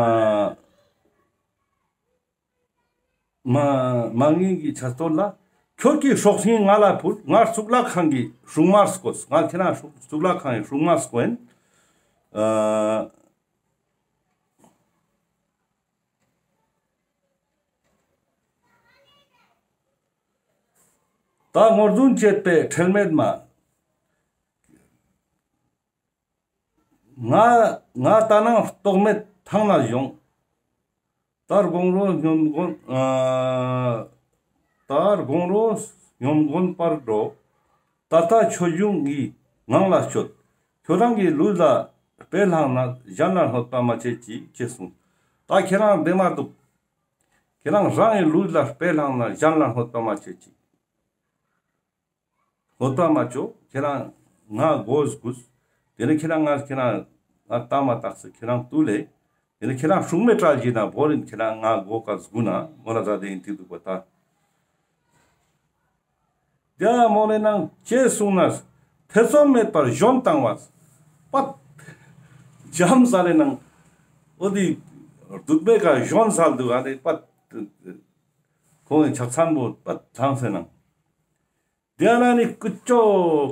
མ་མ་ངིང་གི་ཆ་སྟོད་ལ། ཁྱོད་ཀྱི་སྲོག་སྙིང་ང་ལ་ཕུལ། ངར་གཙུག་ལག་ཁང་གི་སྲུང་མར་བསྐོས། ང་ཁྱེ་རང་གཙུག་ལག་ཁང་གི་སྲུང་མར་བསྐོ་ཡིན། ཨ་ད་ངོར་རྫུན་བྱེད་པའི་ཁྲེལ་མེད་མ། ང་ང་ད་ནང་རྟོག་མེད་ཐང་ན་བྱུང་། ད་དགོང་རོ་སྙོམས་འགོན་ཨ་ད་དགོང་རོ་སྙོམས་འགོན་པར་འགྲོ། ད་ལྟ་ཆོས་འབྱུང་གི་ངང་ལ་སྤྱོད། ཁྱོད་རང་གི་ལུས་ལ་དཔེ་བླངས་ན་གཞན་ལ་གནོད་པ་མ་བྱེད་ཅིག་ཅེས་གསུངས། ད་ཁྱེ་རང་བདེ་མ་འདུག་ཁྱེ་རང་རང་གི་ལུས་ལ་དཔེ་བླངས་ན་གཞན་ལ་གནོད་པ་མ་བྱེད་ཅིག་གནོད་པ་མ་བཅོ། ཁྱེ་རང་ང་མགོ་སྒུར། དེ་ནེ་ཁྱེ་རང་ང་ཁྱེ་རང་ང་ལྟ་མ་ཐག་ཚེ་ཁྱེ་རང་ཏུ་ལེ། དེ་ནེ་ཁྱེ་རང་སྲུང་མེ་ཏྲལ་གྱི་ན་བོ་རིན་ཁྱེ་རང་ང་མགོ་ཀ་སྒུར་ན་མོ་ལ་ཟ་དེ་ཡིན་ཏེ་འདུག་པ་ད། རྒྱ་མོ་ལེ་ནང་ཅེས་གསུངས་ན། ཐེ་ཚོམ་མེད་པར་གཞོན་བཏང་བ། པད། འཇམ་ས་ལེ་ནང་། འོ་དི་རྡུད་མེ་ཀ་གཞོན་ས་འདུག་ཨ་ནི་པད། ཁོང་གི་ཕྱག་མཚན་པོ་པད་ཐང་སེ་ནང་། དེ་ན་ནི་ཀུ་ཅོ་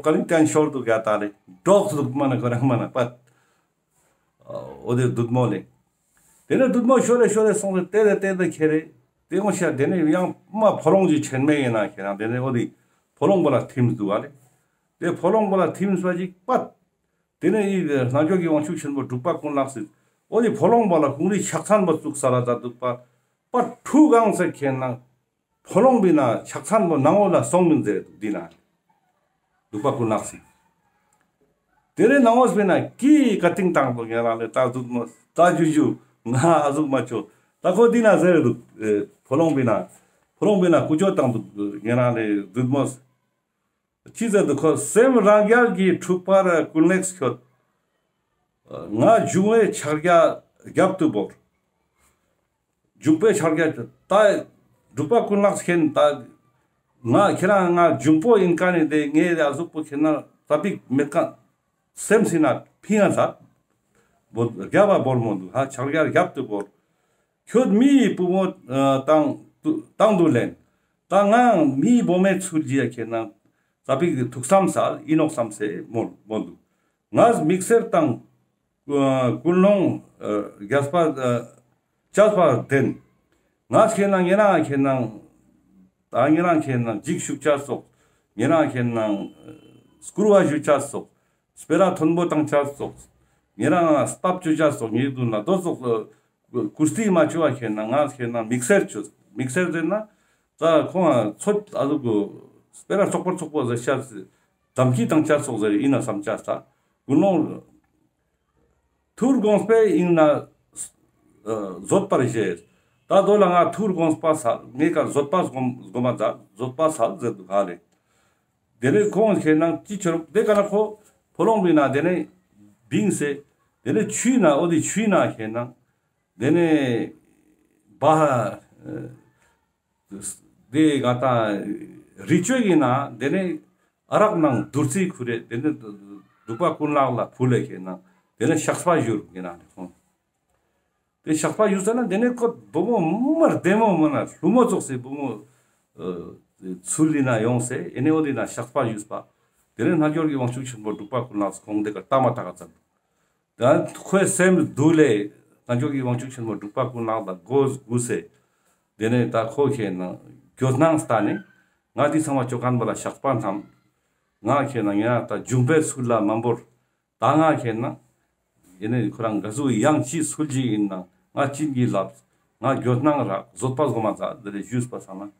ཀ་ལིང་ཀན་ཤོར་དུ་ག་ད་ལེ་འབྲོག་ཟུག་མ་ན་ཁོ་རང་མ་ན་པད། འོ་དེ་རྡུད་མོ་ལེ། དེ་ནེ་རྡུད་མོ་ཤོར་རེ་ཤོར་རེ་སོང་སྟེ་དེ་དེ་དེ་ཁྱེར་རེ། དེ་ངོ་ཤ་དེ་ནེ་ཡང་མ་ཕོ་ལོང་ཅིག་ཆེན་མེ་ཡིན་ན་ཁྱེར་རང་དེ་ནེ་འོ་དེ་ཕོ་ལོང་པོ་ལ་ཐིམ་འདུག་ག་ལེ། དེ་ཕོ་ལོང་པོ་ལ་ཐིམ་སོ་ཅིག་པད། དེ་ནེ་ཡི་རྣལ་འབྱོར་གྱི་དབང་ཕྱུག་ཆེན་པོ་འབྲུག་པ་ཀུན་ལེགས་སི། འོ་དེ་ཕོ་ལོང་པོ་ལ་ཁོང་རི་ཕྱག་མཚན་པོ་བཙུགས་ས་ལ་ད་འདུག་པ། པ་ཁྲུ་གང་ཟེར་ཁྱེར་ན། ཕོ་ལོང་པི་ན་ཕྱག་མཚན་པོ་ནང་འོ་ལ་སོང་མིན་ཟེར་འདུག་འདི་ན། འབྲུག་པ་ཀུན་ལེགས་སི། དེ་རེ་ནང་འོ་སྤེ་ན་ཀི་ཀ་ཏིང་དང་པོ་ངེ་རང་ལེ་ད་འདུག་མོ་ད་ཇུ་ཇུ་ང་ཨ་ཟུག་མ་ཆོ། ད་ཁོ་འདི་ན་ཟེར་འདུག་ཕོ་ལོང་པི་ན། ཕོ་ལོང་པི་ན་ཀུ་ཅོ་དང་འདུག་ངེ་རང་ལེ་འདུག་མོ། ཅི་ཟེར་འདུག་ཁོ་སེམས་རང་རྒྱལ་གྱི་འཁྲུག་པར་ཀུན་ལེགས་ཁྱོད། ང་འབྱུང་བའི་ཕྱག་རྒྱ་རྒྱབ་ཏུ་བོར། འཇུག་པའི་ཕྱག་རྒྱ་ད་འབྲུག་པ་ཀུན་ལེགས་མཁྱེན་ད། ང་ཁྱེ་རང་ང་འབྱུང་པོ་ཡིན་ཀ་ནི་དེ་ངའི་ཨ་ཟུག་པོ་ཁྱེར་ན་ཙ་པིག་མེད་ཀ། སེམས་སི་ན་ཕིང་ང་ཚ། བོ་རྒྱབ་བ་བོར་མོ་འདུག་ཧ་ཕྱག་རྒྱ་རྒྱབ་ཏུ་བོར། ཁྱོད་མི་ཡི་བུ་མོ་ཨ་དང་དུ་དང་དུ་ལེན། ད་ང་མི་ཡི་བུ་མོའི་ཚུལ་གྱིས་ཡ་ཁྱེར་ན་ཙ་པིག་ཐུགས་བསམ་སལ་ཡིན་ནོག་བསམ་སེ་མོ་མོ་འདུག་ངས་མིག་སེར་དང་ཀུན་སློང་རྒྱས་པ་བཅས་པ་ལྡན། ང་ཁྱེར་ན་ཉེ་རང་ཁྱེར་ན་ད་ཉེ་རང་ཁྱེར་ན་འཇིགས་ཞུགས་བཅས་སོགས། ཉེ་རང་ཁྱེར་ན་སྐུར་བ་ཞུ་བཅས་སོགས། སྤེ་ར་མཐོན་པོ་དང་བཅས་སོགས། ཉེ་རང་སྟབས་བཅོ་བཅས་སོགས་ཉེ་དུ་ན་དོ་སོགས། ཀུ་སྟི་མ་བཅོ་བ་ཁྱེར་ན་ང་ཁྱེར་ན་མིག་སེར་བཅོས། མིག་སེར་ཟེར་ན་ད་ཁོང་ཚོད་ཨ་ཟུག་གུ་སྤེ་ར་ཙོག་པོ་ཙོག་པོ་ཟེར་ཤ་ཟེར། དམ་ཁྱི་དང་བཅས་སོགས་ཟེར་ཡིན་ན་བསམ་བཅས་ད། ཀུན་སློང་། ཐུར་དགོངས་པས་ཡིན་ན་ཨ་བཟོད་པར་བཞེས། ད་དོ་ལ་ང་ཐུར་དགོངས་པ་ས་ངེ་ཀ་བཟོད་པ་སྒོམ་སྒོམ་མ་ཛད་བཟོད་པ་ས་ཟེར་འདུག་ག་ལེ། དེ་ནེ་ཁོང་ཁྱེར་ན་ཅི་ཆོར་དེ་ཀ་ན་ཁོ་ཕོ་ལོང་པི་ན་དེ་ནེ་བིང་སེ། དེ་ནེ་ཆུའི་ན་འོ་དེ་ཆུའི་ན་ཁྱེར་ན་དེ་ནེ་བ་དེ་ག་ད་རི་ཆོས་ཀྱི་ན་དེ་ནེ་ཨ་རག་ནང་བདུད་རྩི་ཁུ་རེ་དེ་ནེ་འབྲུག་པ་ཀུན་ལེགས་ལ་ཕུལ་ལེ་ཁྱེར་ན་དེ་ནེ་བཤགས་པ་ཞུ་རུག་ཡིན་ན་ཁོང་། དེ་བཤགས་པ་ཞུ་ས་ན་དེ་ནེ་ཁོ་བུ་མོ་མ་བདེ་མོ་མ་ན་ལྷུ་མོ་ཙོགས་སེ་བུ་མོ་ཚུལ་ལི་ན་ཡོང་སེ་ཨེ་ནེ་འོ་དེ་ན་བཤགས་པ་ཞུས་པ། དེ་ནེ་རྣལ་འབྱོར་གྱི་དབང་ཕྱུག་ཆེན་པོ་འབྲུག་པ་ཀུན་ལེགས་ཁོང་དེ་ཀ་ལྟ་མ་ཐག་ཙམ། ད་ཁོའི་སེམས་སྡུག་ལེ། རྣལ་འབྱོར་གྱི་དབང་ཕྱུག་ཆེན་པོ་འབྲུག་པ་ཀུན་ལེགས་ལ་མགོ་སྒུར་སེ། དེ་ནེ་ད་ཁོ་ཁྱེར་ན་འགྱོད་སྣང་ལྟ་ནེ། ང་དེ་ཚང་མ་ཅོ་མཁན་པོ་ལ་བཤགས་པ་བསྣམས། ང་ཁྱེར་ན་ངེ་རང་ད་འབྱུང་པོའི་ཚུལ་ལ་མ་འབོར། ད་ང་ཁྱེར་ན། ཡེ་ནེ་ཁོ་རང་ག་ཟུག་ཡང་ཅི་ཚུལ་ཅིག་ཡིན་ན་ང་བྱིན་གྱིས་བརླབས། ང་འགྱོད་སྣང་རག་བཟོད་པ་སྒོམ་མ་ཛད་དེ་རེ་ཞུས་པ་ས་ན།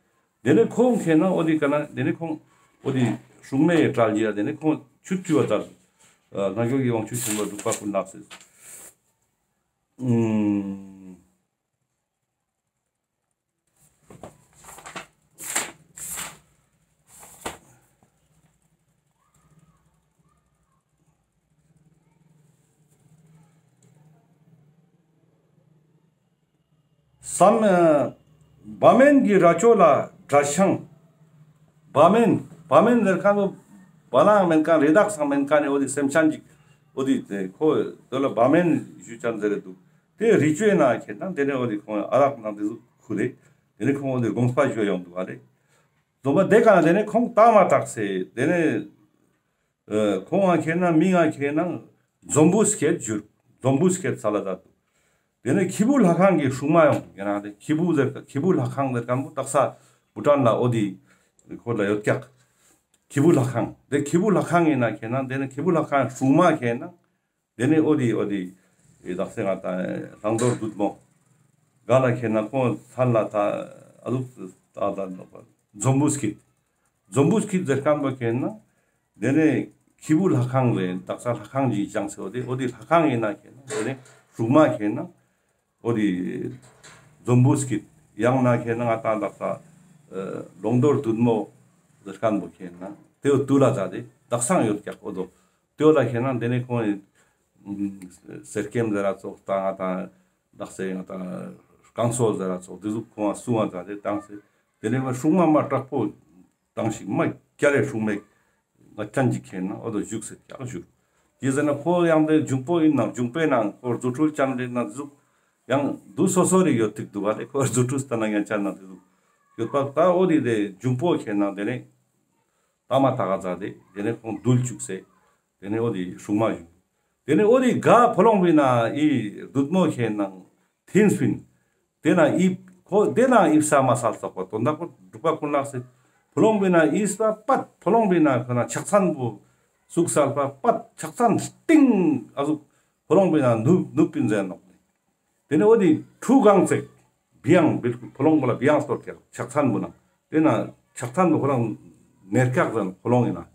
དེ་ནས་ཁོང་ཁེ་ན་འོ་དེ་ཀ་ན་དེ་ནས་ཁོང་འོ་དེ་སྲུང་མའི་གྲལ་གྱི་ཡ་དེ་ནས་ཁོང་ཆུ་བཅུ་བ་ཙར། སྔ་འགྱུར་གྱི་དབང་ཕྱུག་ཆེན་པོ་འབྲུག་པ་ཀུན་ལེགས་སི། ཨུམ། བསམ། བ་མེན་གྱི་རྭ་ཅོ་ལ་སྒྲ་ཤང་། བ་མེན། བ་མེན་ཟེར་ཁན་བོ་བ་ལང་མེན་ཁན་རི་དྭགས་སང་མེན་ཁན་ནི་འོ་དེ་སེམས་ཅན་ཅིག་འོ་དེ་ཁོ་དེ་ལ་བ་མེན་ཞུ་ཅན་ཟེར་རེ་འདུག་དེ་རི་ཅོའི་ནང་ཁེ་ན་དེ་ནས་འོ་དེ་ཁོང་ཨ་རག་ནང་དེ་ཟུག་ཁུར་རེ། དེ་ནས་ཁོང་འོ་དེ་དགོངས་པ་ཞུ་ཡོང་འདུག་ཨ་རེ། དགོངས་པ་དེ་ག་ན་དེ་ནས་ཁོང་ལྟ་མ་ཐག་སེ་དེ་ནས་ཨ་ཁོང་ང་ཁེ་ན་མི་ང་ཁེ་ན་འཛོམ་བུ་སྐྱེད་འགྱུར། འཛོམ་བུ་སྐྱེད་ས་ལ་ད་འདུག་དེ་ནས་ཁྱི་བུ་ལྷ་ཁང་གི་སྲུང་མ་ཡོང་ཡིན་ན་དེ་ཁྱི་བུ་ཟེར་ཁྱི་བུ་ལྷ་ཁང་ཟེར་ཁན་བོ་དག་ས་བུ་ཊན་ལ་འོ་དེ་ཁོ་ལ་ཡོད་ཀྱག་ཁྱི་བུ་ལྷ་ཁང་། དེ་ཁྱི་བུ་ལྷ་ཁང་ཡིན་ན་ཁེ་ན་དེ་ནས་ཁྱི་བུ་ལྷ་ཁང་སྲུང་མ་ཁེ་ན། དེ་ནས་འོ་དེ་འོ་དེ་ཨེ་དག་ས་ང་ཏང་བླང་དོར་བདུད་མོ་ག་ལ་ཁེ་ན་ཁོང་ཐན་ལ་ད་ཨ་ལུག་ད་ད་འཛོམ་བུ་སྐྱེད། འཛོམ་བུ་སྐྱེད་ཟེར་ཁན་བོ་ཁེ་ན་དེ་ནས་ཁྱི་བུ་ལྷ་ཁང་ལས་དག་ས་ལྷ་ཁང་ཅིག་བཞེངས་སེ་འོ་དེ་འོ་དེ་ལྷ་ཁང་ཡིན་ན་ཁེ་ན་དེ་ནས་སྲུང་མ་ཁེ་ན་འོ་དེ་འཛོམ་བུ་སྐྱེད། ཡང་ན་ཁེ་ན་ང་ཏང་དག་ས་ཨ་བླང་དོར་བདུད་མོ་ཟེར་ཁན་བོ་ཁེ་ན་དེ་འོ་དུ་ལ་ད་དེ་དག་སང་ཡོད་ཀྱག་འོ་དོ། དེ་ལ་ཁེ་ན་དེ་ནས་ཁོང་ཨིན་གསེར་སྐྱེམས་ཟེར་ར་ཙོགས་དང་ང་ཏང་དག་ས་ང་ཏང་རྐང་སོལ་ཟེར་ར་ཙོགས་དེ་ཟུག་ཁོང་ང་སྲུང་བ་ད་དེ་བཏང་སེ་དེ་ནས་སྲུང་མ་མ་དྲག་པོ་བཏང་ཞིག་མ་རྒྱལ་ལ་སྲུང་མེད་ང་ཅན་ཅིག་ཁེ་ན་འོ་དོ་བཞུགས་སེ་ཀྱག་བཞུགས། དེ་ཟེར་ན་ཁོ་ཡང་དེ་འབྱུང་པོ་ཡིན་ན་འབྱུང་པོའི་ནང་ཁོ་རྫུ་འཕྲུལ་ཅན་རེད་ན་ཟུག་ཡང་དུ་སོ་སོ་རེ་ཡོད་ཐིག་འདུག་བ་ལེ། ཁོ་རྫུ་འཕྲུལ་ལྟ་ན་ཡང་ཅན་ན་དེ་ཟུག་ཡོད་པ་ད་འོ་དེ་དེ་འབྱུང་པོ་ཁེ་ན་དེ་ནས་ལྟ་མ་ཐག་ག་ཙ་དེ་དེ་ནས་ཁོང་འདུལ་བཅུག་སེ། དེ་ནས་འོ་དེ་སྲུང་མ་བཞུགས། དེ་ནས་འོ་དེ་ག་ཕོ་ལོང་བི་ན་ཨི་བདུད་མོ་ཁེ་ནང་ཐིན་སྤིན། དེ་ན་ཨི་ཁོ་དེ་ན་ཨི་ས་མ་སལ་ཙོག་པ་དོན་དག་པོ་འབྲུག་པ་ཀུན་ལེགས་སི་ཕོ་ལོང་བི་ན་ཨི་ས་པད་ཕོ་ལོང་བི་ན་ཁོ་ན་ཕྱག་མཚན་པོ་ཟུག་སལ་པ་པད་ཕྱག་མཚན་སྟེང་ཨ་ཟུག་ཕོ་ལོང་བི་ན་ནུབ་ནུབ་པིན་ཟེར་ནོག་ལེ། དེ་ནས་འོ་དེ་ཁྲུ་གང་ཙེག་བི་ཡང་བིལ་ཕོ་ལོང་པོ་ལ་བི་ཡང་སྟོར་ཀྱག་ཕྱག་མཚན་པོ་ན། དེ་ན་ཕྱག་མཚན་པོ་ཁོ་རང་ནེར་ཀྱག་ཟེར་ཕོ་ལོང་ཡིན་ན།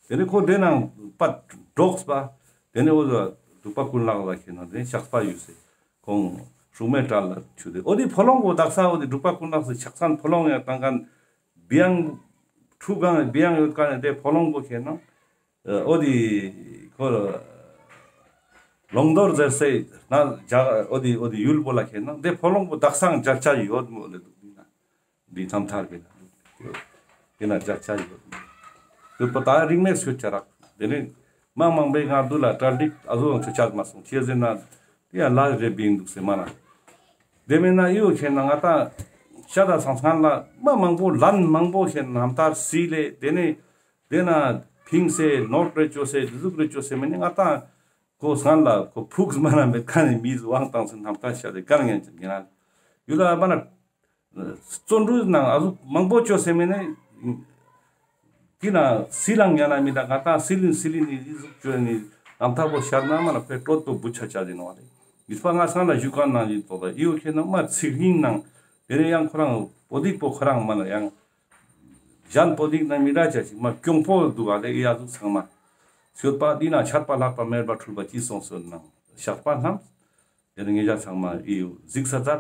དེ་ནས་ཁོ་དེ་ན་པད་འགྲོགས་པ། དེ་ནས་འོ་དེ་འབྲུག་པ་ཀུན་ལེགས་ལ་ཁེ་ན་དེ་ནས་བཤགས་པ་ཡོད་སེ་ཁོང་སྲུང་མའི་གྲལ་ལ་ཆུད་དེ་འོ་དེ་ཕོ་ལོང་པོ་དག་ས་འོ་དེ་འབྲུག་པ་ཀུན་ལེགས་སི་ཕྱག་མཚན་ཕོ་ལོང་ཡང་བཏང་མཁན་བི་ཡང་ཁྲུ་གང་བི་ཡང་ཡོད་མཁན་དེ་ཕོ་ལོང་པོ་ཁེ་ན། འོ་དེ་ཁོ་ལོང་དོར་ཟེར་སེ་ན་འོ་དེ་འོ་དེ་ཡུལ་པོ་ལ་ཁེ་ན་དེ་ཕོ་ལོང་པོ་དག་སང་མཇལ་ཆ་ཡོད་མོ་ལེ་འདུག་དེ་ན་འདི་རྣམ་ཐར་བི་ན་དེ་ན་མཇལ་ཆ་ཡོད་མོ་ཡོད་པ་ད་རིང་མེད་སུ་ཆ་རག་དེ་ནས་མ་མང་པོའི་ང་དུ་ལ་གྲ་སྒྲིག་ཨ་ཟོ་ཆ་ཆ་མ་སོང་ཅི་ཟེར་ན་དེ་ཡང་ལ་རེ་བིང་འདུག་སེ་མ་ན། དེ་མེད་ན་ཡོད་ཁེ་ན་ང་ད་ཤ་ད་སང་སང་ལ་མ་མང་པོ་ལན་མང་པོ་ཁེ་ན་རྣམ་ཐར་སི་ལེ་དེ་ནས། དེ་ན་ཕིང་སེ་ནོར་རེ་ཅོ་སེ་ཟུག་རེ་ཅོ་སེ་མེ་ནི་ང་ཏང་ཁོ་སང་ལ་ཁོ་ཕུགས་མ་ན་མེད་ཁ་ནས་མིས་དབང་བཏང་སེ་རྣམ་ཐར་ཤ་དེ་གར་ངན་ཅན་ཡིན་ན་ཡུལ་ལ་མ་ན་བརྩོན་འགྲུས་ནང་ཨ་ཟུག་མང་པོ་ཅོ་སེ་མེ་ནི་དེ་ན་སི་ལང་ཡ་ན་མི་ད་ང་ཏང་སི་ལིན་སི་ལིན་ནི་ཟུག་ཅོ་ནི་རྣམ་ཐར་པོ་ཤར་ན་མ་ན་ཁོའི་ཏོད་པོ་བུ་ཆ་ཆ་ཡིན་ནོ་རེ་ཡིད་པ་ང་སང་ལ་ཞུ་ཁན་ནང་ཡིན་ཏོ་ལ་ཡིའུ་ཁེ་ན་མ་ཚིག་རྙིང་ནང་དེ་ནས་ཡང་ཁོ་རང་པོ་ཏིག་པོ་ཁོ་རང་མ་ན་ཡང་། གཞན་པོ་ཏིག་ན་མི་འདྲ་ཅག་ཞིག་མ་གྱོང་པོ་འདུག་ག་ལེ་ཡ་ཟུག་ཚང་མ། སྐྱོད་པ་འདི་ན་ཆད་པ་ལྷག་པ་མེད་པ་འཁྲུལ་པ་ཅི་སོང་སོན་ནང་བཤགས་པ་རྣམས། དེ་ནས་ངེད་ཅག་ཚང་མ་ཨི་ཡུ་གཟིགས་ས་ཙར་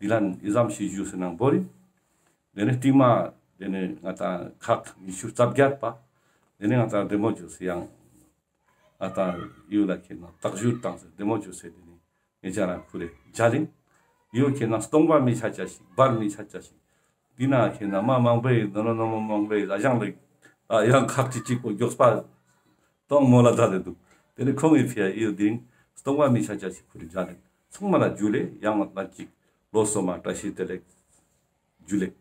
འདི་ལན་ཨི་ཙམ་ཞིག་ཞུས་སེ་ནང་བོ་རི། དེ་ནས་སྟིང་མ་དེ་ནས་ང་ཏང་ཁག་ཉི་ཤུ་རྩ་བརྒྱད་པ། དེ་ནས་ང་ཏང་བདེ་མོ་བཅོས་སེ་ཡང་། ང་ཏང་ཡུལ་ལ་ཁེ་ན་བརྟག་ཞུ་བཏང་སེ་བདེ་མོ་བཅོས་སེ་དེ་ནི་ངེད་ཅག་རང་ཁུ་རེ་མཇལ་ཡིན། ཡུལ་ཁེ་ན་སྟོང་པ་མི་ཆ་ཆ་ཞིག་བར་མི་ཆ་ཆ་ཞིག་དེ་ན་ཁེ་ན་མ་མང་པོའི་ནོ་ནོ་ནོ་མོ་མང་པོའི་ཨ་ཞང་ལེགས་ཨ་ཡང་ཁག་ཅིག་ཅིག་པོ་མགྱོགས་པ་གཏོང་མོ་ལ་མཛད་དེ་འདུག་དེ་ནི་ཁོང་གི་ཕི་ཡ་ཡུལ་དེ་རིང་སྟོང་པ་མི་ཆ་ཆ་ཞིག་ཁུ་རེ་མཇལ་ཡིན། ཚང་མ་ལ་ཇུ་ལེ་ཡང་ལ་ཅིག་ལོ་སོ་མ་བཀྲ་ཤིས་བདེ་ལེགས་ཇུ་ལེ།